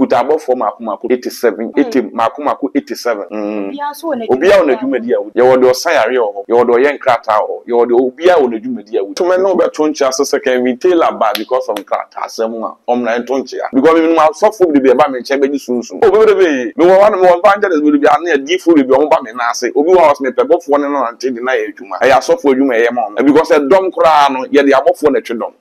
Mekuta abɔfoɔ mmaako mmaako 87, 80, mmaako mmaako 87. Mm. Obiara wɔ n'adwumadi a ɔdi. Yɛwɔ deɛ ɔsa yareɛ wɔ hɔ, yɛwɔ deɛ ɔyɛ nkrataa wɔ hɔ, yɛwɔ deɛ obiara wɔ n'adwumadi a ɔdi. To me ne wo bɛto nkyea so sɛ Kevin Taylor baa because of nkrataasɛm a, ɔmmra nto nkyea. Because menim asɔfoɔ bebree a ɛba me nkyɛn bɛgye sunsum. Oh, bebrebe! Mewɔ hɔ no, mewɔ evangelist bebrebe a ne adiyifoɔ bebrebe a wɔba me nan ase. Obi wɔ hɔ a ɔse mepɛ bɔfoɔ ne no nante de no ayɛ adwuma. Ɛyɛ asɔfoɔ adwuma a ɛyɛ ma wɔn. Because ɛdɔm koraa no, yɛde abɔfoɔ na ɛtwe dɔm.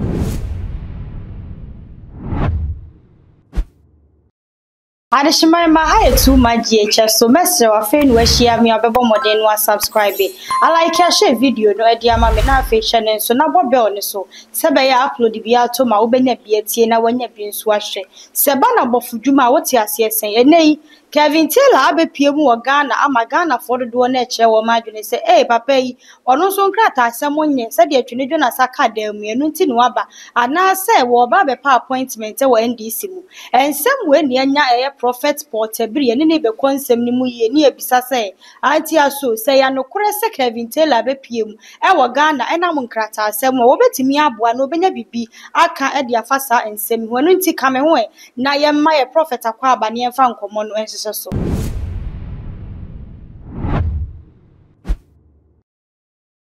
Adehyeman mma ha yɛ too much GHF so mɛsrɛ wo afei na wahyia me a bɛbɔ mmɔden na wa subscribe, a like ahyɛ video no adi ama me na afei hyɛ no nso na bɔ bell no so sɛ ɛbɛyɛ a upload biara to ma wobɛnya bi atie na wanya bi nso ahwɛ. Sɛ ɛba no abɔfo dwuma a wote aseɛ sɛn? Ɛnɛ yi Kevin Taylor abɛpue mu wɔ Ghana ama Ghanafoɔ dodoɔ no rekyerɛ wɔn adwene sɛ ee papa yi ɔno nso nkrataasɛm nyɛ sɛdeɛ Twene Jonas aka dan mu yi ɛno nti na waba anaasɛ wɔreba abɛpɛ appointment wɔ NDC mu. Nsɛm wei na yɛanya ɛyɛ Prophet Paul Tabiri yɛne no rebɛkɔ nsɛm no mu yie ne yɛbisa sɛ Auntie Aso sɛ ɛyɛ nokorɛ sɛ Kevin Taylor abɛpue mu wɔ Ghana ɛnam nkrataasɛm mu a wɔbɛtumi aboa na wɔbɛnya biribi aka de afa saa nsɛm yi ho ɛno nti ka me ho ɛ na yɛmma yɛ prɔfɛt akwaaba na yɛmfa nkɔmmɔ no nhyehyɛ so.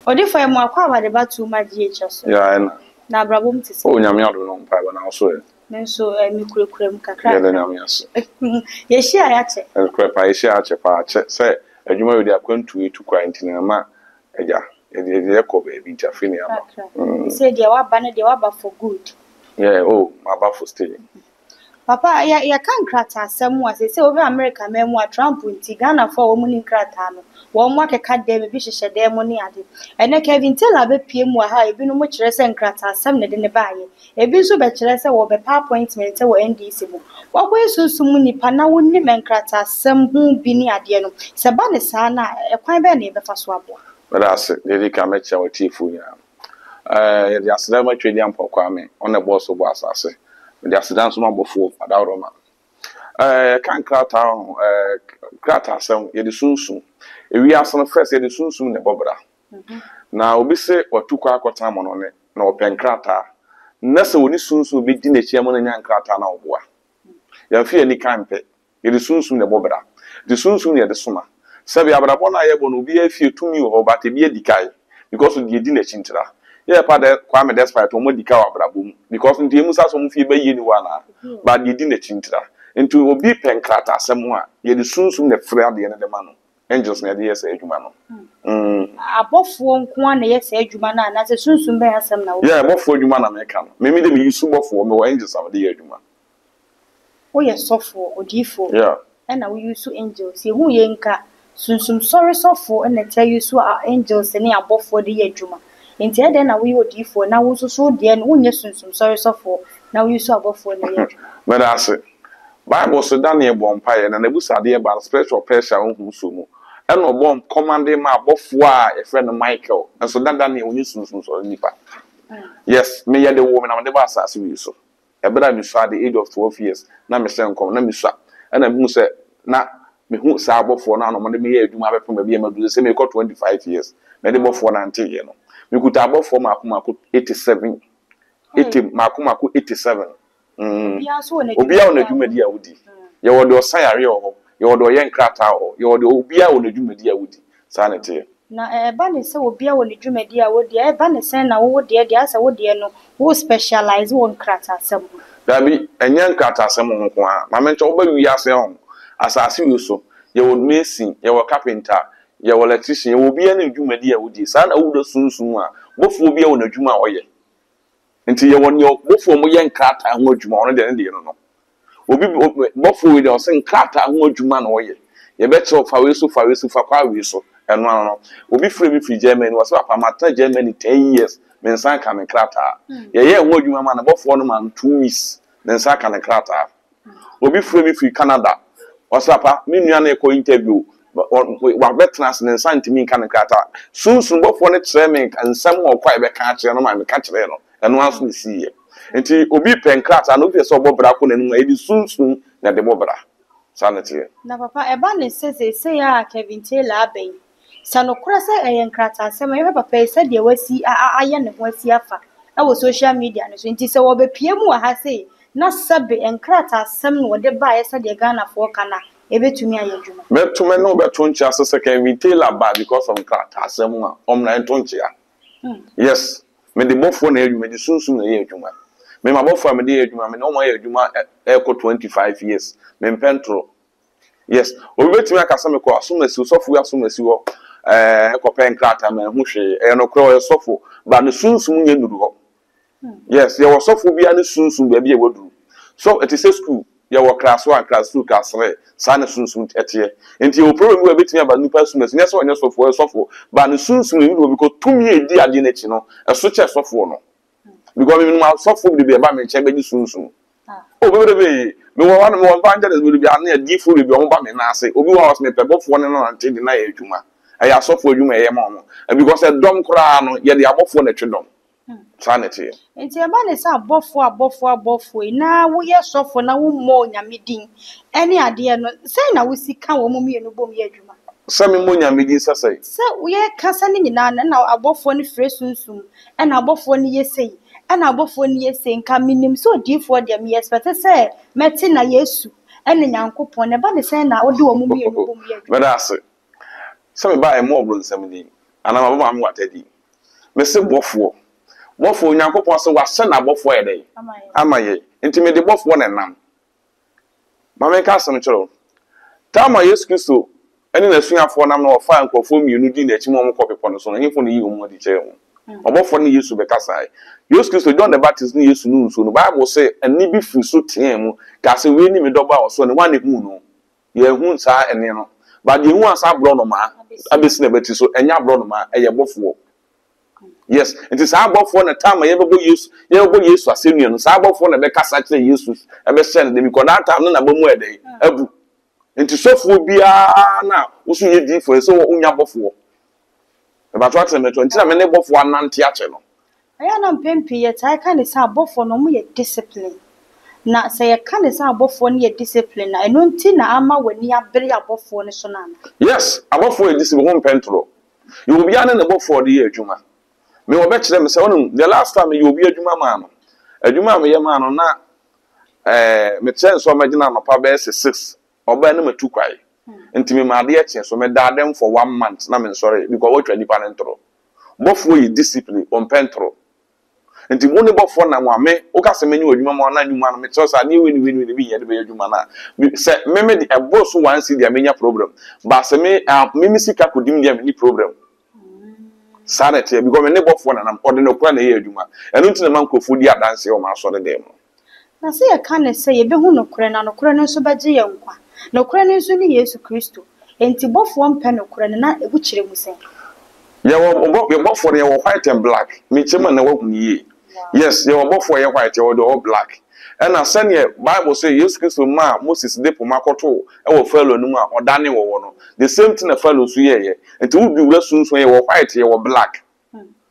Odifo yɛ mo akwaaba de ba too much GHS so. Yeah, ɛna. Na abrabɔ mu te sɛ. Oh, Nyame adom no mpaebɔ na wo so ɛ. Me nso eh, me kurakura mu kakra. Yɛda Nyame ase. Yɛhyia yɛakyɛ. Ɛnokorɛ paa, yɛhyia akyɛ paa, kyɛ sɛ adwuma wei de akwantuo etu kwan nti na ɛma agya yɛde yɛde yɛkɔ baabi nti afei na yɛaba. Kakra. Sɛ deɛ waba no deɛ waba for good. Yeah, oh, maba for stay. Papa, yɛ yɛka nkrataasɛm a, seesei wohwɛ America man mu a, Trump nti, Ghanafoɔ a wɔn nni nkrataa no, wɔn akeka dan mu, ebi hyehyɛ dan mu ne ade. Ɛnnɛ Kevin Taylor abɛpue mu wɔ ha a, ebinom kyerɛ sɛ nkrataasɛm na ɛde no baeɛ. Ebi nso bɛkyerɛ sɛ wɔrebɛpɛ appointment wɔ NDC mu. Woakɔyɛ sunsum mu nipa na wonim nkrataasɛm ho bi ne adeɛ no, sɛ ɛba no saa no a, ɛkwan bɛn na yɛbɛfa so aboa? Meda ase. Deɛ ɛdi kan, mɛkyea w'atiefoɔ nyinaa. Ɛɛ, yɛde aseda ma Tweaduampɔn Kwame, ɔno na ɛbɔɔ soro bɔɔ asase. Mede aseda nso ma abɔfoɔ, Adaworoma. Ɛɛ, yɛka nkrataa ho, ɛɛ, krataasɛm, yɛde sunsum. Ewiase no, first, yɛde sunsum na ɛbɔ bra. Na obi se watu kwan akɔtena amɔnɔne, na ɔpɛ nkrataa. Na sɛ ɔni sunsum a obedi n'akyi ama no anya nkrataa no a, ɔboa. Yɛmfa yɛn ani kan mpɛ. Yɛde sunsum na ɛbɔ bra. Nti sunsum na yɛde soma. Sɛbe abrabɔ no a yɛbɔ no obiara fie tumi wɔ hɔ but ebi adi kae because of deɛ edi n'akyi ntira. Yɛ pa dɛ Kwame despite wɔn adi ka wɔ abrabɔ mu because nti emu sa sɛ wɔn fie bɛyie ni hɔ anaa but deɛ edi n'akyi ntira. Nti obi pɛ nkrataasɛm a yɛde sunsum na ɛfrɛ adeɛ no de ma no. Angels na yɛde yɛ saa adwuma no. Mm. Abɔfoɔ nko ara na ɛyɛ saa adwuma no anaasɛ sunsum bɛn asɛm na woka? Yeah, bɔfoɔ adwuma na meka no. Me me de me use bɔfoɔ, mewɔ angels a mede yɛ adwuma. Woyɛ sɔfoɔ, odiyifoɔ, ɛna wo use angels. Yɛhu yei nka sunsum sɔre sɔfoɔ na ɛtaa use angels ne abɔfoɔ de yɛ adwuma. Nti ɛdɛn na woyɛ odiyifoɔ na wo nso so wo deɛ no wonyɛ sunsum sɔre sɔfoɔ na wo use abɔfoɔ na ɛyɛ adwuma? Meda ase. Bible se Daniel bɔɔ mpaeɛ na n'abusadeɛ baa no spiritual Persia honhom suo mu. Ɛna ɔbɔɔ commande maa abɔfoɔ a yɛfrɛ no Michael. Nso na Daniel ɔnyɛ sunsum sɔre nipa. Yes, meyɛ de woo me na mede baa asase wei so. Ɛberɛ a mesua at the age of 12 years na mehyɛ nkɔm na mesua ɛna mehu sɛ na mehu saa abɔfoɔ no a na wɔde me yɛ adwuma abɛpem baabi a maduru sɛ mekɔ 25 years mede bɔfoɔ nanteeɛ no mekuta abɔfoɔ mako mako 87 80 mako mako 87 mm. Obiara wɔ n'adwumadi a ɔdi. Yɛwɔ deɛ ɔsa yareɛ wɔ hɔ, yɛwɔ deɛ ɔyɛ nkrataa wɔ hɔ, yɛwɔ deɛ obiara wɔ n'adwumadi a ɔdi. Saa na ɛteɛ. Na ɛba ne sɛ obiara wɔ ne dwumadi a ɔdi a, ɛba ne sɛn na wo wo deɛ deɛ asɛ wo deɛ no wo specialise wɔ nkrataasɛm ho? Dabi, ɛnyɛ nkrataasɛm ho nko ara. Ma menkyɛ wo, woba wiase ho, asase wei so, yɛwɔ mason, yɛwɔ carpenter, yɛwɔ electrician, yɛwɔ obiara ne ne dwumadi a ɔdi. Saa na wowura sunsum mu a, bɔfoɔ biara wɔ n'adwuma a ɔyɛ. Nti yɛwɔ nea bɔfoɔ a wɔyɛ nkrataa ho adwuma, ɔno deɛ ne deɛ no no. Obi bɔfoɔ wei deɛ ɔsɛ nkrataa ho adwuma na ɔyɛ. Yɛbɛkyerɛ wo fa wei so, fa wei so, fa kɔ wei so. Ɛno ano no. Obi frɛ me firi Germany, ɔsɛ papa matena Germany 10 years, me nsa nka me nkrataa. Yɛyɛɛ ho adwuma ma no, bɔfoɔ no maa no 2 weeks, ne nsa aka ne nkrataa. Obi frɛ me firi Canada, ɔsɛ papa me nua no rekɔ interview, wabɛtena ase ne nsa ntumi nka ne nkrataa. Sunsum bɔfoɔ no kyerɛ me nsɛm a ɔkɔ a yɛbɛka akyerɛ no ma meka kyerɛɛ no. Ɛno ara nso na ɛsiiɛ. Nti obi pɛ nkrataa na obi pɛ sɛ ɔbɔ bra kɔ n'anim a, yɛde sunsum na ɛde bɔ bra. Saa na ɛteɛ. Na papa, ɛba ne sɛ seesei a Kevin Taylor aba yi, sɛ nokorɛ sɛ ɛyɛ nkrataasɛm a, yɛhwɛ papa yi sɛdeɛ wasi ayɛ ne ho asi afa wɔ social media no so. Nti sɛ wɔbɛpue mu wɔ ha sei. na sɛbe nkrataasɛm na wɔde baeɛ sɛdeɛ Ghanafoɔ ka no a, ɛbɛtumi ayɛ adwuma. Mɛto me ne wo bɛto nkyea so sɛ Kevin Taylor ba because of nkrataasɛm a, ɔmmra yɛnto nkyea. Yes, mede bɔfoɔ na ɛyɛ adwuma, mede sunsum na ɛyɛ adwuma. Me m'abɔfoɔ a mede yɛ adwuma, me ne wɔn ayɛ adwuma ɛrekɔ 25 years, mempɛ ntorɔ. Yes, obi bɛtumi aka sɛ mekɔ asomasi, sɔfo yi asomasi hɔ ɛɛ kɔpɛ nkrataa manhu hwee. Ɛyɛ nokorɛ ɔyɛ sɔfo, but ne sunsum nyɛ nnuru hɔ. Yes, yɛwɔ sɔfo biara ne sunsum baabi a waduru. So ɛte sɛ school, yɛwɔ class one, class two, class three, saa na sunsum ɛteɛ. Nti yɛwɔ problem bi wɔ ɛbɛtumi aba nipa sum asi, nyɛ sɛ ɔnyɛ sɔfo, ɔyɛ sɔfo, but ne sunsum nnuru hɔ because tumi a ɛdi adeɛ no akyi no, ɛso kyɛ sɔfoɔ no. Because me menim asɔfoɔ bebree ba me nkyɛn bɛgye sunsum. Oh bebrebe, mewɔ hɔ no mewɔ evangelist bebrebe ane adiifoɔ bebrebe wɔn ba me nan ase. Obi wɔ hɔ a ɔsɛ mepɛ bɔfoɔ ne no nante de no ayɛ adwuma. Ɛyɛ asɔfoɔ adwuma ɛyɛ ma wɔn. Because ɛdɔm koraa no yɛde abɔfoɔ na ɛtwe dɔm. Saa na ɛteɛ. Nti ɛba ne sɛ abɔfoɔ abɔfoɔ abɔfoɔ yi na woyɛ sɔfo na wommɔ Onyame din ɛne adeɛ no, sɛn na wosi ka wɔn mmienu bom yɛ adwuma? Sɛ memmɔ Nyame din sɛ sɛn? Sɛ yɛkasa no nyinaa no ɛna abɔfoɔ no frɛ sunsum, ɛna abɔfoɔ no yɛ sei, ɛna abɔfoɔ no yɛ sei, nka menim sɛ odiyifoɔ deɛ me expect sɛ mɛte na Yesu ɛne Nyankopɔn, na ɛba ne sɛn na wode wɔn mmienu bom yɛ adwuma? Meda ase. Sɛ mebaeɛ mmɔɔ bronsam din, anaa mabɔ Maame Wata din. Mese bɔfoɔ. Bɔfoɔ, Onyankopɔn se wahyɛ n'abɔfoɔ ayɛ dɛn? Ama yɛn. Nti mede bɔfoɔ na ɛnam. Ma menka asɛm nkyerɛ wo. Tam a Yesu Kristo ne n'asuafoɔ nam na wɔfaa nkurɔfoɔ mmienu dii n'akyi ma wɔkɔɔ bepɔ no so no, ɛhefoɔ na ɛyii wɔn adi kyerɛɛ wɔn? Ɔbɔfoɔ no ne Yesu bɛkasaeɛ. Yesu Kristo, John the Baptist ne Yesu nuu nsuo no, Bible se ɛnne bi firi soro teɛɛ mu kaa sɛ, Wei ne me dɔba a ɔsɔ ani. Hwan na ɛhuu no? Yɛanhu saa ɛnne no. But deɛ ɛhu ansa aborɔnoma abɛsi n'abati so, ɛnyɛ aborɔnoma, ɛyɛ bɔfoɔ. Yes, nti saa abɔfoɔ na time a yɛbɛbɔ Yesu, yɛbɛbɔ Yesu asɛnnua no, saa abɔfoɔ na ɛbɛkasa kyerɛ Yesu, ɛbɛhyɛ no den, because that time no n'aba mu ayɛ dɛn? Abu. Nti sɔfoɔ biara na woso yɛ diifoɔ, ɛsɛ sɛ wonya bɔfoɔ. Mebatɔ atene meto, nti na me ne bɔfoɔ anante akyɛ no. Ɛyɛ a na mpɛn pii yɛtaa ka no sɛ abɔfoɔ no wɔyɛ discipline. Na sɛ yɛka no sɛ abɔfoɔ no yɛ discipline a, ɛno nti na ama w'ani abere abɔfoɔ no so no anaa? Yes, abɔfoɔ yɛ discipline, wɔn mpɛ ntorɔ. Yɛ obiara ne ne bɔfoɔ a ɔde yɛ adwuma. Me wɔbɛkyerɛ me sɛ, wonim, the last time meyɛ obi adwuma maa no, adwuma a meyɛ maa no na eh, mekyerɛ no sɛ ɔmmɛgyina anɔpa bɛyɛ sɛ six, ɔbae na matu kwae. Nti mema adeɛ kyee so, medaa dɛm for one month na mensɔree because watwa nipa no ntorɔ. Bɔfoɔ yɛ discipline, ɔmpɛ ntorɔ. Nti wo ne bɔfoɔ nam a, me, woka sɛ menyɛ w'adwuma ma wo na nnwuma no, mekyerɛ wo sɛ adeɛ wei ne wei ne wei na ebi hia de bɛyɛ adwuma no a, me, sɛ me me de, ɛboro so one cedi a menya problem. But sɛ me, ah, me me sika kɔdi me deɛ a menni problem. Saa na ɛteɛ because me ne bɔfoɔ na nam, ɔde nokorɛ na ɛyɛ adwuma. Ɛno nti na ɛma nkurɔfoɔ di adanseɛ wɔ m'asɔredan mu. Na sɛ yɛka no sɛ yɛbɛhu nokorɛ na nokorɛ no nso bɛgye yɛn nkwa. Nokorɛ no nso ne Yesu Kristo. Enti bɔfoɔ mpɛ nokorɛ no, na wokyerɛ mu sɛn? Yɛwɔ bɔ yɛ bɔfoɔ no yɛwɔ white and black. Mekyerɛ mu a na woahu no yie. Yes, yɛwɔ bɔfoɔ a ɔyɛ white, yɛwɔ deɛ ɔwɔ black. Ɛna sɛdeɛ Bible se Yesu Kristo maa Moses de poma kɔtoo wɔ Pharaoh anim a ɔdanee wɔwɔ no, the same thing na Pharaoh nso yɛeɛ. Nti wodi wura sunsun a yɛwɔ white, yɛwɔ black.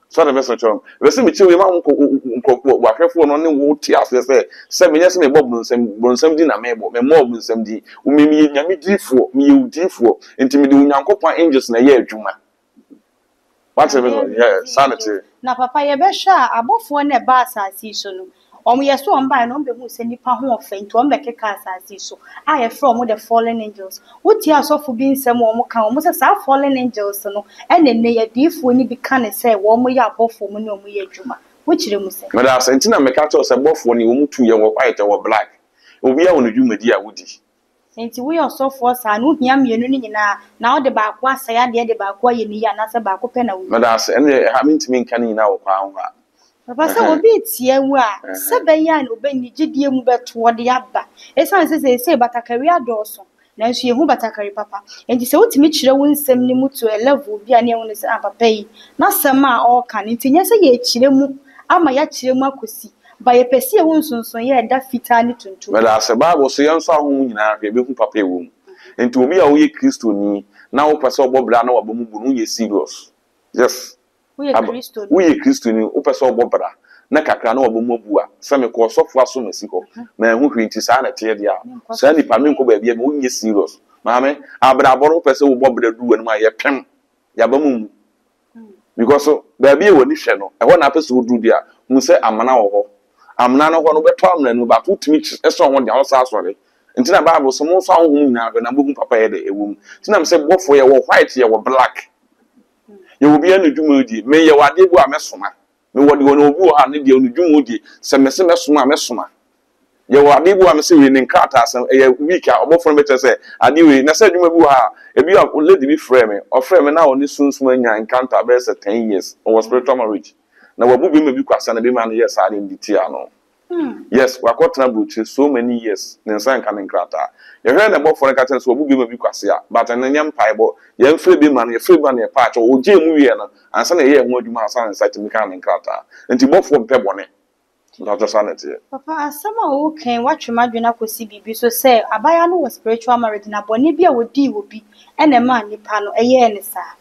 So ɔde bɛsɛ kyerɛ bɛ sɛ mekyerɛ wei ma wo nkurɔfoɔ wahwɛfoɔ no ne wo te aseɛ sɛ sɛ menyɛ sɛ mebɔ bronsam bronsam din na mebɔ memmɔɔ bronsam din wo me meyɛ nyame diifoɔ meyɛ odiifoɔ nti mede Onyankopɔn angels na ɛyɛ adwuma wate me so yɛ saa na te. Na papa yɛbɛhwɛ a abɔfoɔ no ɛbaa asase yi so no Wɔn yɛ so wɔn baeɛ no wɔn bɛhuu sɛ nnipa ho ɔfɛ nti wɔn bɛkekaa asase yi so a yɛfrɛ wɔn the fallen angels. Wotie asɔfo bi nsɛm a wɔn ka wɔn sɛ saa fallen angels no ɛna nnɛ yi adiyifoɔ no bi ka no sɛ wɔn yɛ abɔfoɔ wɔn ne wɔn yɛ adwuma. Wokyerɛ mu sɛn? Meda ase. Nti na meka kyerɛ wo sɛ bɔfoɔ no wɔn tu yɛwɔ white yɛwɔ black. Obiara wɔ ne dwumadi a wodi. Enti woyɛ ɔsɔfoɔ saa no, wohia mmienu no nyinaa, na wode baako asɛe adeɛ de baako ayɛ no yie anaasɛ baako pɛ na wohia? Meda ase. Ɛno deɛ ɛha mentumi nka ne nyinaa wɔ kwan ho ha. Papa, sɛ obi retia wo a, sɛ ɛbɛyɛ a ɔbɛnni gyedie mu bɛto ɔde aba. Ɛsiane sɛ seesei batakari adɔɔso, nanso yɛhu batakari papa. Enti sɛ wotumi kyerɛ wo nsɛm no mu to a level bi a na yɛhu no sɛ, ah, papa yi, n'asɛm a ɔreka no, nti nyɛ sɛ yɛrekyerɛ mu ama yɛakyerɛ mu akɔsi, but yɛpɛ sɛ yɛhu nsonsonoeɛ a ɛda fitaa ne tuntum. Meda ase. Bible se yɛnsɔ ahonhom nyinaa nhwɛ, yɛbɛhu papa a ɛwɔ mu. Nti obi a woyɛ Kristoni na wopɛ sɛ ɔbɔ bra na waba mu bu no, wonyɛ serious. Yes. Woyɛ Aba, Kristoni. woyɛ Kristoni, wopɛ sɛ ɔbɔ bra na kakra na waba mu abu a, sɛ mekɔ ɔsɔfo asomasi hɔ, manhu hwee nti saa na ɛteɛ deɛ a, Menkɔ saa sɔfo nipa no biara. menkɔ baabi a, wonyɛ serious. Maame, abrabɔ no wopɛ sɛ wobɔ bra du w'anim a, yɛpem, yɛaba mu mmu. Because baabi a w'ani hwɛ no, ɛhɔ na apɛ sɛ woduru deɛ a, hu sɛ amena wɔ hɔ. Amena no hɔ no, wobɛtɔ amena no mu, but wotumi sɔ ho den a, wosan sɔre. Nti na Bible se, Monsɔ ahonhom nyinaa nhwɛ na mobɛhu papa yɛ dɛ ɛwɔ mu. Nti na mese bɔfoɔ, yɛwɔ white, yɛwɔ black. Yɛwɔ obiara ne dwuma ɔdie. Me yɛwɔ adeɛ bi wɔ a mɛsoma. Mewɔ deɛ ɔne obi wɔ hɔ a ne deɛ ne dwuma ɔdie. Sɛ mese mɛsoma a, mɛsoma. Yɛwɔ adeɛ bi wɔ hɔ a mese wei ne nkrataa asɛm, ɛyɛ week a ɔbɔfoɔ no bɛkyerɛ sɛ adeɛ wei. Na sɛ adwuma bi wɔ ha a, ebi a lady bi frɛɛ me, ɔfrɛɛ me na ɔne sunsum anya encounter bɛyɛ sɛ ten years, ɔwɔ spiritual marriage. Na wabu bɛrima bi kwasea na bɛrima no yɛɛ saa adeɛ no de tiaa no. Yes, wakɔtena aburokyire so many years, ne nsa nka ne nkrataa. Yɛhwɛɛ na bɔfoɔ no ka kyerɛɛ no sɛ wabu bɛrima bi kwasea, but ɛno nyɛ mpaebɔ. Yɛmfrɛ bɛrima no, yɛfrɛɛ bɛrima no yɛpaa kyɛw, ɔgyee mu wieɛ no, ansa na yɛyɛɛ ho adwuma ansa na ne nsa tumi kaa ne nkrataa. Nti bɔfoɔ mpɛ bɔne. Mpakyɛw saa na ɛteɛ. Papa asɛm a woka yi woatwe m'adwene akɔsi biribi so sɛ abaayewa no wɔ spiritual marriage na bɔne bi a ɔdii wɔ bi na ɛmaa nipa no ɛyɛɛ no saa.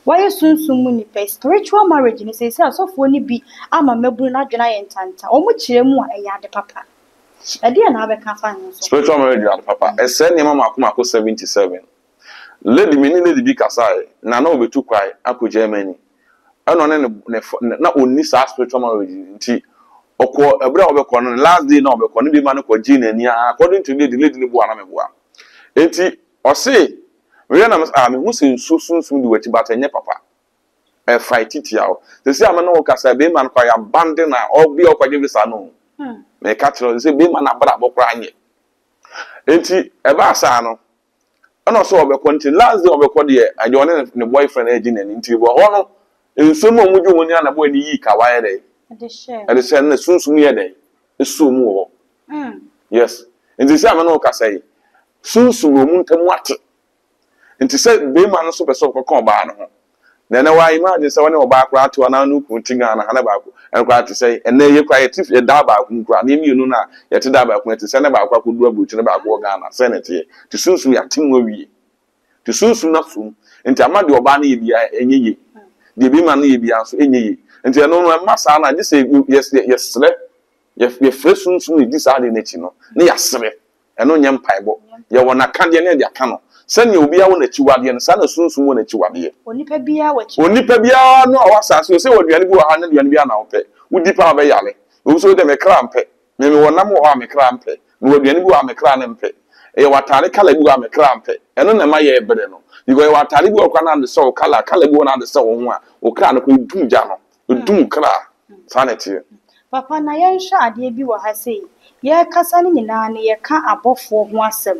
Wayɛ sunsum mu nipa yi spiritual marriage no seesei asɔfoɔ no bi ama mmabunu no adwene ayɛ ntanta wɔn kyerɛ mu a ɛyɛ ade papa. Ɛdeɛn na wobɛka afa ho nso? Spiritual marriage yɛ ade papa. Ɛsɛe nneɛma mmaako mmaako 77. Lady me ne lady bi kasae na na ɔbɛtu kwae akɔ Germany ɛna ɔne ne ne na ɔnni saa spiritual marriage no nti ɔkɔ ɛberɛ a ɔbɛkɔ no last day na ɔbɛkɔ ne bɛma no kɔ gyee n'ani ara according to lady lady no boa na meboa nti ɔse mehwɛ na me ah mehu sɛ nsuo sunsum di w'akyi but ɛnyɛ papa ɛfa titia wo sɛsi a me ne wo kasa bɛrima no koraa yɛabande na ɔbi a ɔkɔgye visa no meka kyerɛ wo sɛ bɛrima no abrabɔ koraa nyɛ nti ɛbaa saa no Ɛna ɔsɛ ɔbɛkɔ nti last day ɔbɛkɔ deɛ ɛdeɛ ɔne ne boyfriend ɛregye n'ani nti wɔ hɔ no nsuo no a wɔn gye wɔn ani a na boy no yii kawa yɛ dɛ ɛde hyɛ no na sunsum yɛ dɛ esuo mu wɔ hɔ hmm. Yes, nti sɛ amena ɔkasa yi sunsum na wɔn ntam ate nti sɛ bɛrima no nso pɛ sɛ ɔkɔka ɔbaa no ho. Na ɛnɛ wa imagine sɛ wɔne ɔbaa koraa te hɔ anaa ne kunu te Ghana ha na baako ɛno koraa te sɛ ɛnɛ yɛ koraa yɛte yɛ daa baako mu koraa ne mmienu no a yɛte daa baako yɛte sɛ ne baako akɔduru aburokyi ne baako wɔ Ghana sɛ ne teɛ te sunsum yɛate mu awie te sunsum no asom nti ama deɛ ɔbaa no yɛ biara ɛnyɛ yie deɛ bɛrima no yɛ biara nso ɛnyɛ yie nti ɛno no ɛma saa no a gye sɛ yɛsrɛ yɛfrɛ sunsum na ɛdi saa adeɛ no akyi no ne yɛasrɛ. Ɛno nyɛ mpaebɔ. Yɛwɔ n'akadeɛ na yɛde aka no. Sɛdeɛ obiara wɔ n'akyiwadeɛ no, saa na sunsum wɔ n'akyiwadeɛ. Onipa biara wɔ akyiwadeɛ. Onipa biara no a ɔwɔ asase so, sɛ aduane bi wɔ ha na aduane biara na wopɛ, wodi paa a wobɛyare. Obi nso wodeɛ me kra mpɛ. Me mewɔ nam wɔ hɔ a me kra mpɛ. Mewɔ aduane bi wɔ hɔ a me kra no mpɛ. Yɛwɔ ataade colour bi wɔ hɔ a me kra mpɛ. Ɛno na ɛma yɛbrɛ no. Because yɛwɔ ataade bi wɔ hɔ koraa na ade sɛ wo colour, colour bi wɔ hɔ na ade sɛ wo ho a, wo kra no koraa ɛdum gya no. Ɛdum wo kra. Saa na ɛteɛ. Papa na yɛnhwɛ adeɛ bi wɔ ha sei, yɛrekasa no nyinaa no yɛka abɔfoɔ ho asɛm.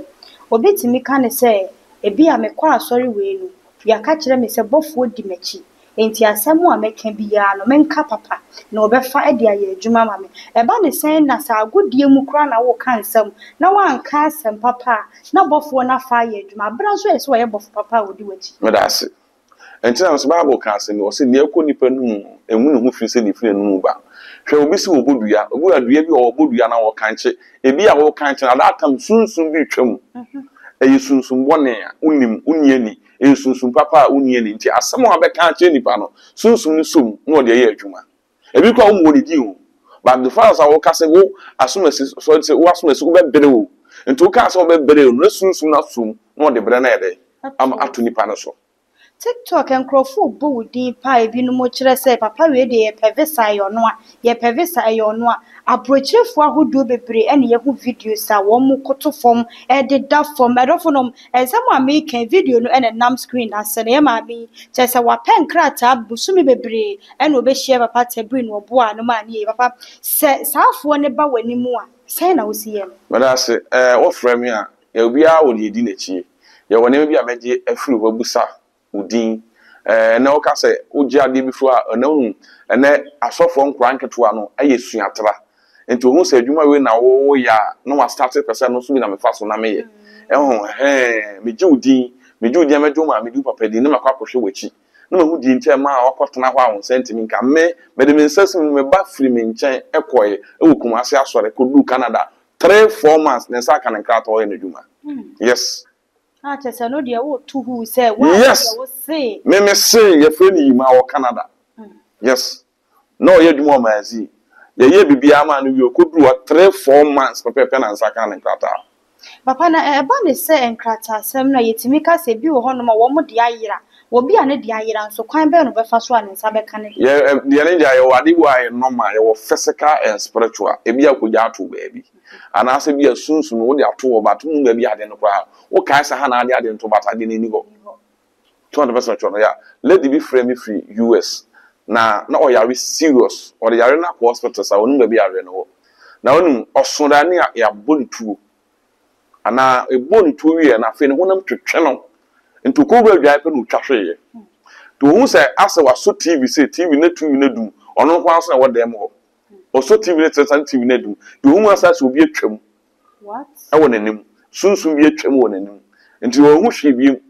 Obi tumi ka no sɛ ebia mekɔ asɔre wei no yɛaka kyerɛ me sɛ bɔfoɔ di m'akyi enti asɛm a mɛka biara no menka papa na ɔbɛfa de ayɛ adwuma ama me. Ɛba no sɛn na sɛ agodie mu koraa na woreka nsɛm na woanka asɛm papa a na bɔfoɔ no afa ayɛ adwuma berɛ nso ɛsɛ sɛ ɔyɛ bɔfo papa a ɔdi w'akyi. Meda ase. Ɛnti na sɛ Bible ka asɛm bi, ɔse nea ɛkɔ nipa no mu no, ɛnhu ne ho fi sɛ nea ɛfiri n'anomu ba. Hwɛ obi se ɔbɔ dua, obi wɔ dua bi a ɔbɔ dua na ɔkankye, ebi a ɔkankye no at that time sunsum bi retwa mu. Ɛyɛ sunsum bɔne a wonim, wonni ani, ɛyɛ sunsum papa a wonni ani. Nti asɛm a wabɛka akyerɛ nipa no, sunsum no sɔ mu na ɔde ayɛ adwuma. Ebi koraa wommɔ ne din o, but the fact sɛ woka sɛ wo asomasi, sorry sɛ wo asomasi wobɛbrɛ o, nti wokaa sɛ wobɛbrɛ o no na sunsum no asɔ mu na ɔde brɛ no ayɛ dɛn? Ama ato nipa no so. TikTok nkurɔfo rebɔ wo din paa ebinom kyerɛ sɛ papa wei deɛ yɛpɛ visa ɛyɛ ɔno a, yɛpɛ visa ɛyɛ ɔno a. Aburokyerefoɔ ahodoɔ bebree ɛna yɛhu videos a wɔn koto fam ɛdeda fam. Ɛdɔfo nom, nsɛm a meka yi video no ɛna ɛnam screen ase no. Yɛ maame yi kyerɛ sɛ wapɛ nkrataa bosome bebree ɛna ɔbɛhyia papa Tabiri na ɔboaa no maa ne yie. Papa sɛ saa afoɔ no ba w'anim a sɛn na wosi yɛ no? Meda ase. Ɛɛ wofrɛ me a, Yɛ obiara wɔ deɛ ɛdi n'akyi. Yɛwɔ nneɛma bi a mɛgye afiri hɔ abusa wo din. Ɛɛ, ɛnnɛ woka sɛ wogye adeɛ bi firi hɔ a, ɛnnɛ wohu, ɛnnɛ asɔfoɔ nkoraa nketewa no yɛ suatra. Nti wɔhu sɛ adwuma wei na woyɛ a, na wɔastarte pɛ sɛ ɛno nso bi na mefa so na meyɛ. Ɛho, ɛhɛɛ, megye wo din, megye wo din a mɛgye wo maame din, wo papa din, na makɔ akɔhwɛ w'akyi. Na mahu deɛ nti a ɛmaa woakɔtena hɔ a wo nsa ntumi nka. Me, mede me nsa si me mu, me ba firi me nkyɛn kɔeɛ wɔ Kumasi asɔre kɔduruu Canada. Three four months ne nsa aka ne nkrataa ɔyɛ n'adwuma yes. Ah kyɛ sɛ no deɛ wo to huu sɛ wo a Yes deɛ wo se. Me me se yɛfrɛ no Yima ɔwɔ Canada yes na ɔyɛ adwuma wɔ Magazine yɛyɛɛ biribiara maa no wie ɔkɔduru hɔ 3 4 months pɛpɛɛpɛ na nsa kaa ne nkrataa. Papa na ɛba ne sɛ nkrataasɛm no a yɛtumi ka sɛ ebi wɔ hɔnom a wɔn de ayera. Obi a ne deɛ ayera nso, kwan bɛn na ɔbɛfa so a ne nsa bɛka ne deɛ? Yɛ deɛ ne deɛ yɛwɔ ade bi wɔ a ɛyɛ normal, yɛwɔ physical and spiritual. Ebi a kogya ato baabi, anaasɛ bi a sunsum no wode ato hɔ but wonhu baabi a ade no koraa. Wokae sɛ ha na ade ade no to but ade no nni hɔ. So ɔde pɛsɛ ɔkyerɛ no ya. Lady bi frɛ me firi US na na ɔyare serious. Ɔde yare no akɔ hospital saa ɔnim baabi a yareɛ no wɔ. Na wonim ɔso da ne yɛabɔ no tuo. Anaa ɛbɔɔ no tuo wieɛ no afei ne honam twetwe no. Nti ɔkɔwura adwaeɛ pɛ na ɔtwa hweeɛ. Nti ɔhu sɛ asɛ wasɔ TV sei, TV no TV no adum. Ɔno nko ara nso na ɛwɔ dan mu hɔ. Ɔsɔ TV no kyerɛ sɛ ne TV no adum. Nti ɔhu asɛ asɛ obi atwam wɔ n'anim. Sunsum bi atwam wɔ n'anim. Nti ɔnhu hwee biom.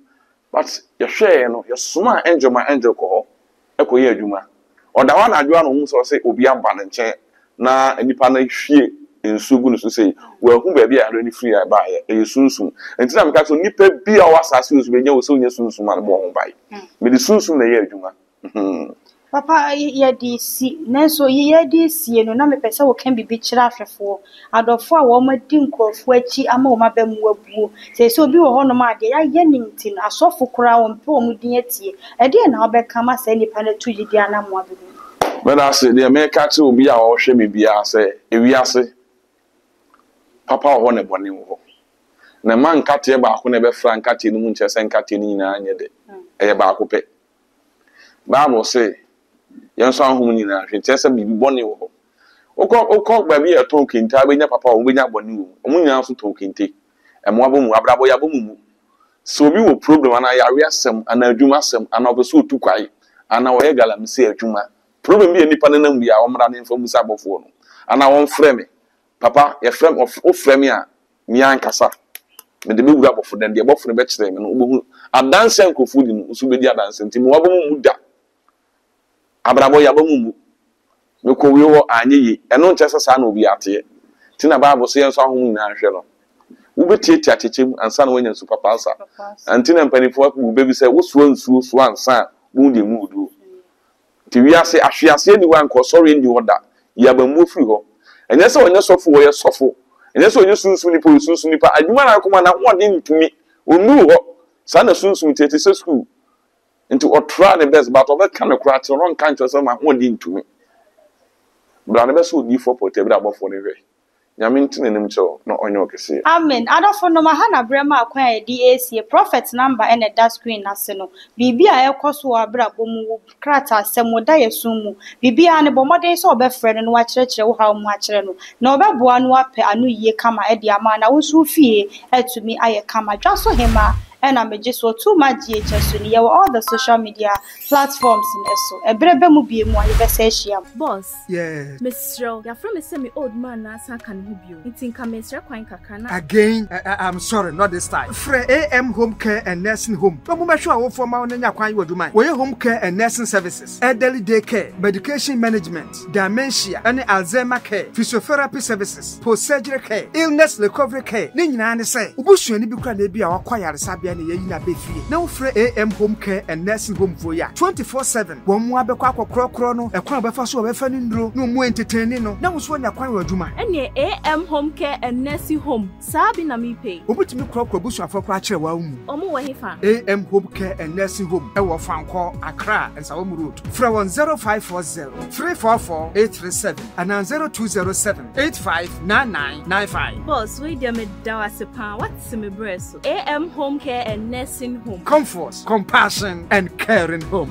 But yɛhwɛeɛ no, yɛsomaa angel ma angel kɔ hɔ kɔyɛ adwuma. Ɔda hɔ anadwo a na ɔhu sɛ ɔse obi aba ne nkyɛn na nipa no hwie nsuo gu ne so sei. Wanhu baabi a yareɛ no firi a ɛbaeɛ. Ɛyɛ sunsum. Nti na meka sɛ nipa bi a ɔwɔ asaase wei so bɛnya wo sɛ wonya sunsum a no bɔ ho ban. Mede sunsum na ɛyɛ adwuma. Hmm. Papa, yɛde resi, nanso yɛde resie no, na mepɛ sɛ woka biribi kyerɛ ahwɛfoɔ, adɔfoɔ a wɔadi nkurɔfoɔ akyi ama wɔn aba mu abuo. Seesei obi wɔ hɔnom a deɛ yɛayɛ no nti no, asɔfo koraa wɔmpɛ wɔn din atie. Ɛdeɛn na wobɛka ama saa nnipa no atu gyidie anammɔn abɛgu mu? Meda ase. Deɛ meka akyerɛ obi a ɔrehwɛ me biara sɛ, ewiase, papa wɔ hɔ na bɔne wɔ hɔ. Na mma nkateɛ baako na ɛbɛfra nkateɛ no mu nkyerɛ sɛ nkateɛ no nyinaa nyɛ dɛ. Ɛyɛ baako pɛ. Bible se, Yɛnsɔ ahonhom nyinaa nhwɛ, kyerɛ sɛ biribi bɔne wɔ hɔ. Wokɔ wokɔ baabi a yɛtɔn kente a, wobɛnya papa wɔ mu, wobɛnya bɔne wɔ mu. Wɔn nyinaa nso tɔn kente. Ɛmo abɔ mu, abrabɔ yɛ abɔ mu mu. Sɛ obi wɔ problem anaa yare asɛm anaa adwuma asɛm anaa ɔpɛ sɛ otu kwae anaa ɔyɛ galamsey adwuma, problem bi a nipa no nam biara, ɔmmra ne mfa mmisa abɔfoɔ no anaa ɔmfrɛ me. Papa, yɛfrɛ me, wofrɛ me a, me ankasa mede bɛwura abɔfo dan, deɛ abɔfo no bɛkyerɛ me no, wobɛhu adanse a nkurɔfoɔ di no, wo nso wobɛdi adanse. Nti mewɔ aba mu mmu da. Abrabɔ yɛ aba mu mmu. Mekɔ wei hɔ, anyɛ yie. Ɛno nkyerɛ sɛ saa na obiara teɛ. Nti na Bible se yɛnsɔ ahonhom nyinaa nhwɛ no. Wobɛtiatia atɛkyɛ mu ansa na woanya nsu papa asa. Nti na mpanimfoɔ bu bɛ bi sɛ, wosoa nsuo soa nsa a, wobɛhu deɛ emu wɔ duro. Nti wiase, ahweaseɛ nni hɔ a nka ɔsɔreɛ nni hɔ da. Yi abammuo firi hɔ. Ɛnyɛ sɛ ɔnyɛ sɔfo, ɔyɛ sɔfo. Ɛnyɛ sɛ ɔnyɛ sunsum nipa, ɔyɛ sunsum nipa. Adwuma no akoma, n'ahoɔden ntumi. Ɔnnuu hɔ. Saa na sunsum teɛ, ɛte sɛ sukuu. Nti ɔtraa ne best, but ɔbɛka nokorɛ akyerɛ wo na ɔnka nkyerɛ wo sɛ m'ahoɔden ntumi. Bra na bɛsɔ odiyifoɔ pɔtee berɛ a abɔfoɔ no hwɛ. Nyame nte n'anim nkyerɛ wo na ɔnyɛ wo kɛseɛ. Amen adɔfo nom aha na berɛ maa kwan a yɛde resie prophet number na ɛda screen no ase no biribi a ɛrekɔ so wɔ w'abrabɔ mu wo krataasɛm wo daeɛso mu biribiara no bɔ mmɔden sɛ wobɛfrɛ no na wakyerɛkyerɛ wo haw mu akyerɛ no na ɔbɛboa no apɛ ano yie kama de ama wo na wo nso wo fie atumi ayɛ kama Dwaso Hemaa ɛna megye soɔ too much GHS so ni yɛwɔ all the social media platforms no so ɛberɛ bɛ mu bie mu a yɛbɛsa ahyia mu. Boss, Yes. Mesrɛ wo, yɛafrɛ me sɛ me old man no asan aka ne ho bio, nti nka mesrɛ kwan kakra na. Again, eh, eh, I'm sorry, not this time. Frɛ AM Home Care and Nursing Home na wɔmmɛhwɛ w'awofoɔ mma wo na nya kwan yɛ w'adwuma. Wɔyɛ home care and nursing services, elderly day care, medication management, dementia ne Alzheimer care, physiotherapy services, post-surgery care, illness recovery care. Ne nyinaa ne sɛ, wo busuani bi koraa na ebia wakɔ ayaresabea na yɛayi no aba fie na wofrɛ AM Home Care and Nursing Home foɔ yi a, 24/7. Wɔn mmoa bɛkɔ akɔkorɔkorɔ no, ɛkwan a wɔbɛfa so a wɔbɛfa no nnuro, na wɔn entertaini no, na wo nso woanya kwan wɔ adwuma. Ɛneɛ AM Home Care and Nursing Home saa bi na mepɛ yi. Wɔbɛtumi korɔkorɔ abusuafoɔ koraa kyerɛ wo mu. Wɔn wɔ hefa? AM Home Care and Nursing Home wɔ Fankɔ, Accra, Nsawam Road. Frɛ wɔn 0540 344 837 anaa 0207 859995. Boss wei deɛ meda wo ase paa woate me brɛ so. AM Home Care and Nursing Home. Comfort, compassion and caring home.